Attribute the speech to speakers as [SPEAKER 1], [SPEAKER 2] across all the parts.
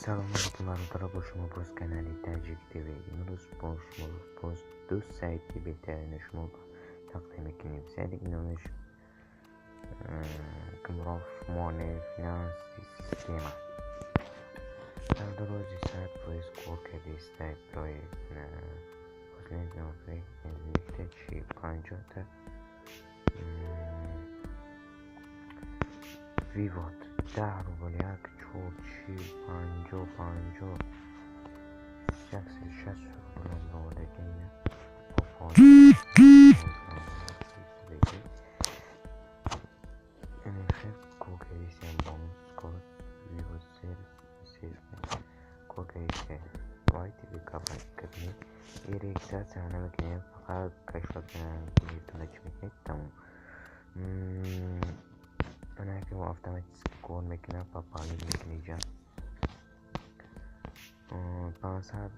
[SPEAKER 1] Салом алейкум бародаро, бо шумо боз канали Таҷик ТВ. Имрӯз бо шумо боз ду сайти беҳтарини шумо тақдим мекунем. Сайти номаш Гумроф Money Finance Система. Дар ду рӯзи 100% кор кардааст барои чи 50-та вывод 10 рубл 1 4 40 50 50 160 рублам додагина регистрация намекунем, фақат кашф метавонад чӣ мекунед, тамом. Ана ки автоматически кор мекунад, пополнить мекунед ҷа 500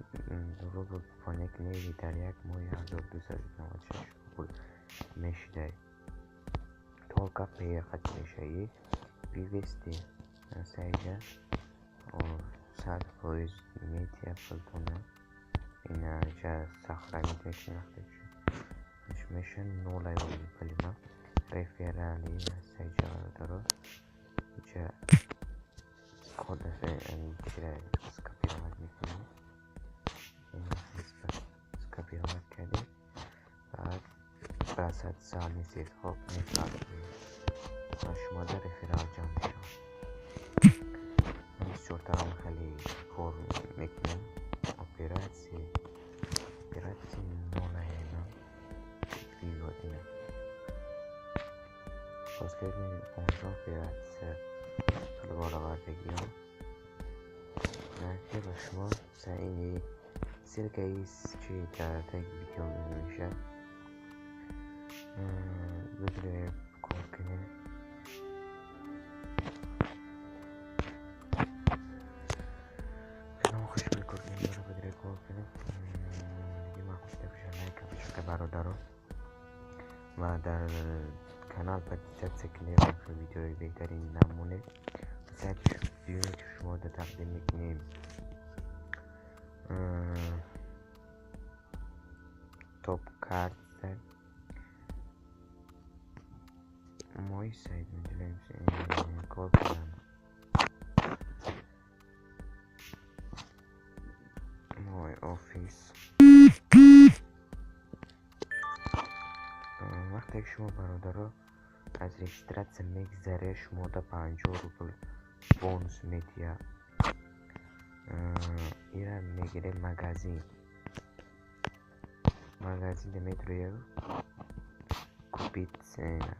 [SPEAKER 1] рубл пополнить кунед, дар як моҳ 1296 рубл мешидай. Только приехать мешавӣ, вывести сайҷа 100% метия пултона инаҷа сохранить мекунед, вақте меша нолай пулима реферали сайҷа бародаро иҷа код чира скопировать мекунем, скопировать кардем, баъд ба социальный сетьҳо мефармоем ва шумо дар реферал ҷамъ мешавад. Бисёртарам хеле кор мекунем. Операция нолаема вывод ина последний 15 операция пул баровардагиам ки ба шумо саини ссылкаи чи дар таги видео мешавад, бигирем кор кунем. Бародаро ва дар канал подписаться кунед, видеои беҳтарин намонед. Сайти видеое ки шумо тақдим мекунем топ карт мой сайт меделем кор кунам мой офис. Вақте ки шумо бародаро аз регистрация мегзаре, шумо да 50 рубл бонус медиҳад. Ира мегирем магазин, магазин метроя купить цена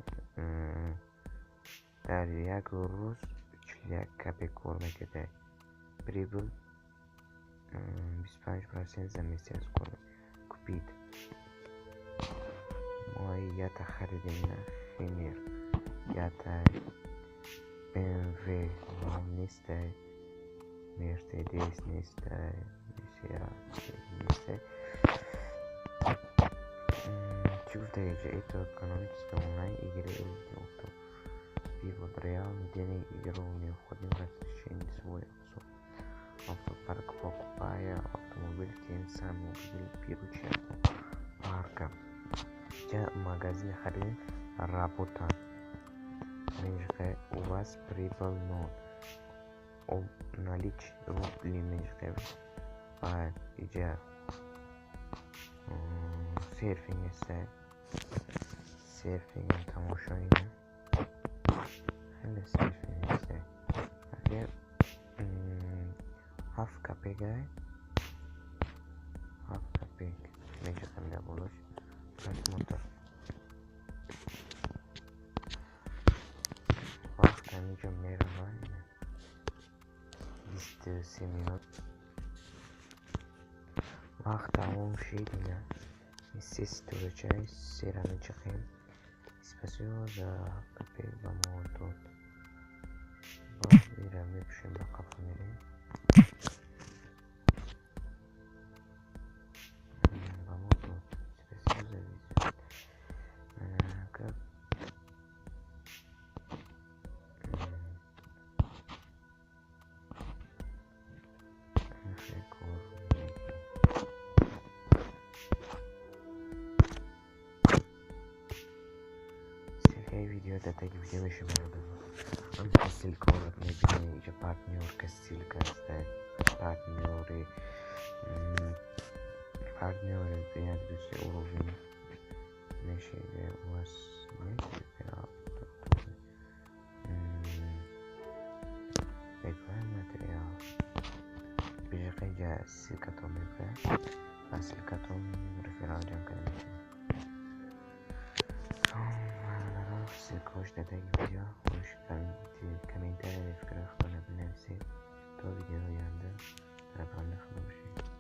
[SPEAKER 1] дар як рӯз 41 копек кор мекарда, прибыль 25% за месяц кор купить. Мо ята харидем на Химер, ята BMW нестай, Мерседес нестай, нестай. Чӣ гуфта иҷа? Это экономическая онлайн игры авто. Вывод реальный денег игру необходим разрешение свой автопарк, покупая автомобиль, тем самым беручи парка. Магазин харидем работа. У вас прибыль ноль. Налич рубли мешкай. Баъд иҷа серфинг аст. Серфинг тамошо ина. Хеле серфинг аст. Агар 7 копек 7 копек мешкам дар болош. Просмотр. Вақт ҳаминҷо меравад 23 минут. Вақт тамом шид ина. Се ситорачаи сера мечахем. Спасибо за копек ба мо дод. Баъд ира мепӯшем, ба қафо мерем. Ба мо дод. Спасибо за визит. Как Ссылкаи видео дар таги видео мешавад, бародаро. Ҳамчунин ссылкаро мебинед, инҷа партнёрка ссылка аст, партнёри як, ду, се уровень мешавад. У вас нет реферал, рекламный материал бижиқа инҷа ссылкатон мебарад, ба ссылкатон реферал ҷамъ карда метавонед. Бародаро, ссылкаҳош дар таги видео. Хуш комментария фикри худро бинависед. То видеои оянда дар паноҳи Худо бошед.